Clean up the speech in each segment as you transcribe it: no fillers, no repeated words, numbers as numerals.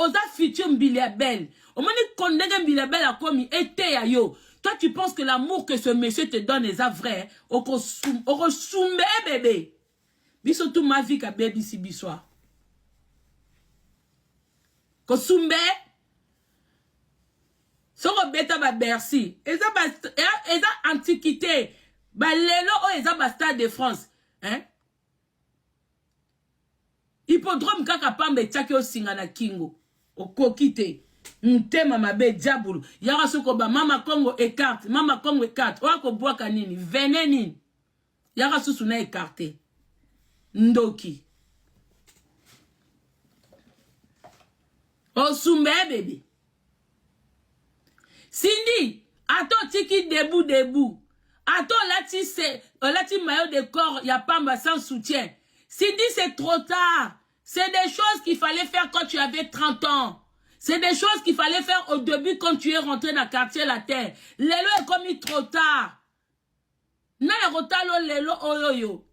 Oza futur Mbilia Bel. Omoni ko ndenge Mbilia Bel akomi eteya yo. Toi tu penses que l'amour que ce monsieur te donne eza vrai? Okosum okosumbe bebe. Biso tu Mavic abebisi biso. Kosumbe soki obeta ba Bercy eza ba eza antiquité ba lelo oyo eza ba stade de France hein Hippodrome kaka pamba etiaki yo singa na kingo okoki te motema mabe diabulu yaka soki oba mama Congo écarte mama Congo écarte oya kobwaka nini vene nini yaka susu na écarte ndoki osumba ya bebe Cindy ata otiki debout debout ata olati se olati maillot de corps ya pamba sans soutien Cindy c'est trop tard c'est des choses qu'il fallait faire quand tu avais 30 ans c'est des choses qu'il fallait faire au début quand tu es rentré dans quartier latin lelo ekomi trop tard nani akotala lelo oyoyo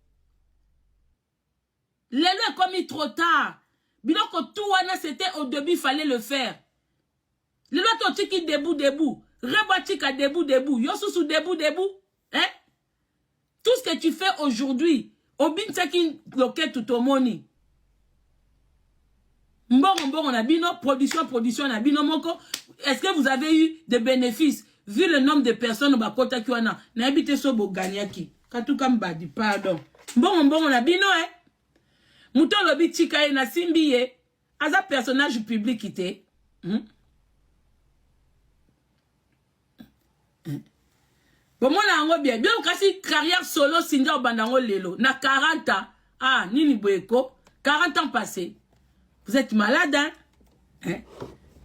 Lelo ekomi trop tard. Biloko tout wana c'était au début fallait le faire. Lelo ata otiki debout debout. Rebo atika debout debout. Yo susu debout debout. Hein? Tout ce que tu fais aujourd'hui, obinisaki loketu tomoni. Mbongo mbongo na bino, production production na bino moko. Est-ce que vous avez eu des bénéfices vu le nombre de personnes bakotaki wana? Nayebi te so bogagnaki. Katuka mbadi, pardon. Mbongo mbongo na bino eh. Moto alobi tika ye nasimbi ye. Aza personnage public te. Bomona yango bien. Bien kasi carrière solo Cindy obanda yango lelo na 40 ans. Ah, nini boye ko 40 ans passé. Vous êtes malade hein? Hein?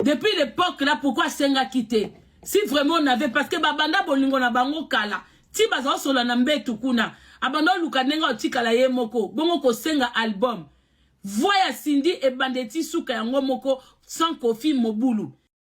Depuis l'époque là pourquoi senga quitté? Si vraiment on avait parce que babanda bolingo na bango kala. Ti baza sola na mbetu kuna. Abanda luka ndenge otikala ye moko. Bongo kosenga album. Voix ya Cindy ebanda eti suka yango moko sans Koffi mobulu.